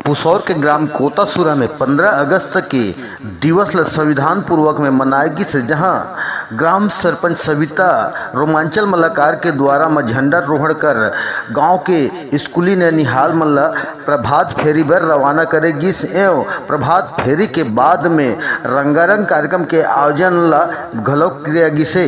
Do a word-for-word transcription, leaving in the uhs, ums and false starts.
पुसौर के ग्राम कोतासुरा में पंद्रह अगस्त के दिवस ल संविधान पूर्वक में मनाए गिस, जहां ग्राम सरपंच सविता रोमांचल मलाकार के द्वारा म झंडारोहण कर गांव के स्कूली नैनिहाल मन ल प्रभात फेरी बर रवाना करे गिस। एवं प्रभात फेरी के बाद में रंगारंग कार्यक्रम के आयोजन ल घलो किया गिसे।